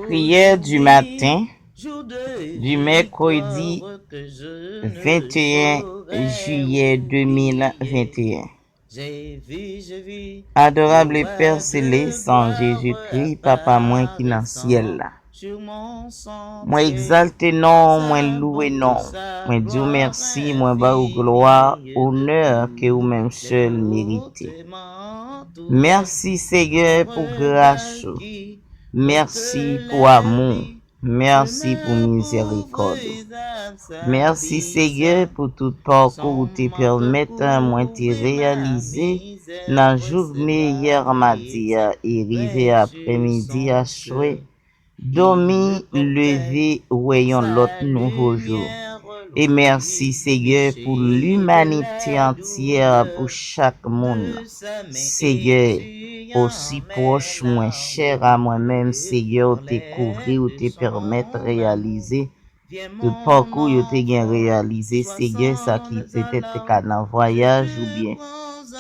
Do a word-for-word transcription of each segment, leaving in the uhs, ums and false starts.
Prière du matin du mercredi vingt et un juillet deux mille vingt et un. Adorable Père Céleste, an Jezikri, Papa mwen ki nan syèl la, mwen egzalte non w, mwen louwe non w, mwen di w mèsi, mwen ba ou glwa, onè ke ou menm sèl merite. Mèsi, Seyè, pou gras ou. Mèsi pou amou. Mèsi pou mizèrikòd ou. Mèsi, Seyè, pou tout pakou ou te pèmèt mwen te reyalize nan jounen yè madi a e rive aprèmidi a, aswè. Dòmi, leve, wè yon lòt nouvo jou. E mèsi, Seyè, pou limanite antyè, pou chak moun. Seyè, osi pwòch mwen, chè a mwen menm, Seyè, ou te kouvri, ou te pèmèt reyalize tout pakou yo te gen reyalize, Seyè, sa ki petèt te ka nan vwayaj oubyen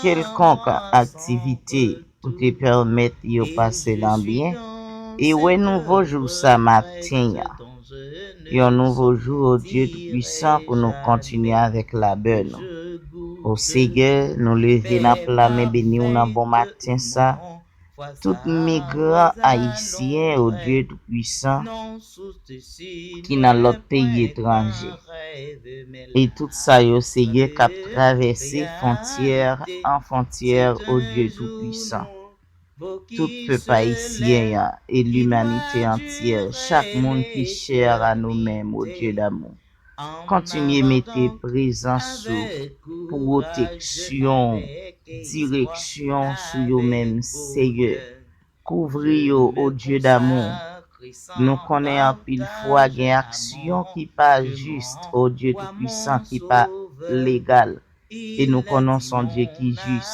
kèlkonk aktivite ou te pèmèt yo pase nan byen, e wè nouvo jou sa maten an. Yon nouvo jou, o Dye Toupwisan, pou nou kontinye avèk labè nou. O Seyè, nou leve n ap lamen beni w nan bon maten sa. Tout migran ayisyen, o Dye Toupwisan, ki nan lòt peyi etranje. E tout sa yo, Seyè, k ap travèse fwontyè an fwontyè, o Dye Toupwisan. Tout pèp ayisyen an e limanite antyè, chak moun ki chè a nou menm, o Dye damou. Kontinye mete prezans ou, pwoteksyon, direksyon sou yo menm, Seyè. Kouvri yo, o Dye damou. Nou konnen anpil fwa gen aksyon ki pa jis, o Dye Toupwisan, ki pa legal. E nou konnen w se yon Dye ki jis.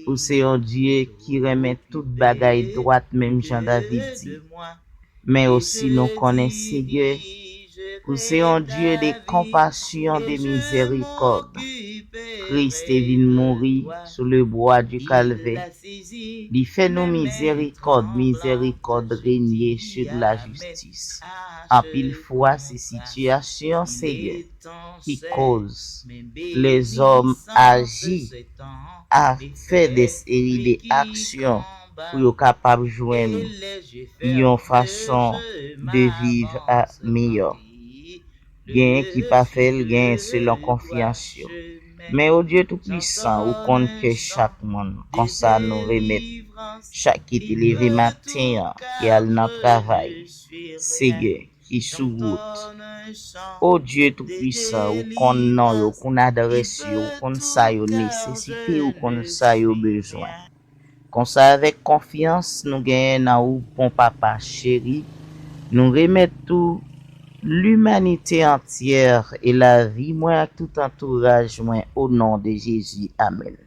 Ou se yon Dye ki renmen tout bagay dwat, menm jan David di. Men osi nou konnen, Seyè, ou se yon Dye de konpasyon, de mizèrikòd. Kris te vin mouri sou le bwa di Kalvè. Li fè nou mizèrikòd, mizèrikòd renye sou lajistis. Anpil fwa, se sitiyasyon, Seyè, ki koz lèzòm aji, a fè de seri de aksyon pou yo kapab jwenn yon fason de viv a meyè. Genyen ki pa fè l, genyen selon konfyans yo. Men, o Dye Toupwisan, ou konn kè chak moun. Konsa, nou remèt chak ki te leve maten an, ki al nan travay, Seyè, ki sou wout. O Dye Toupwisan, ou konn non yo, ou konn adrès yo, ou konn sa yo nesesite, ou konn sa yo bezwen. Konsa, avèk konfyans nou genyen nan ou, bon Papa cheri, nou remèt ou limanite antyè e lavi mwen ak tout antouraj mwen, o non de Jezi. Amèn.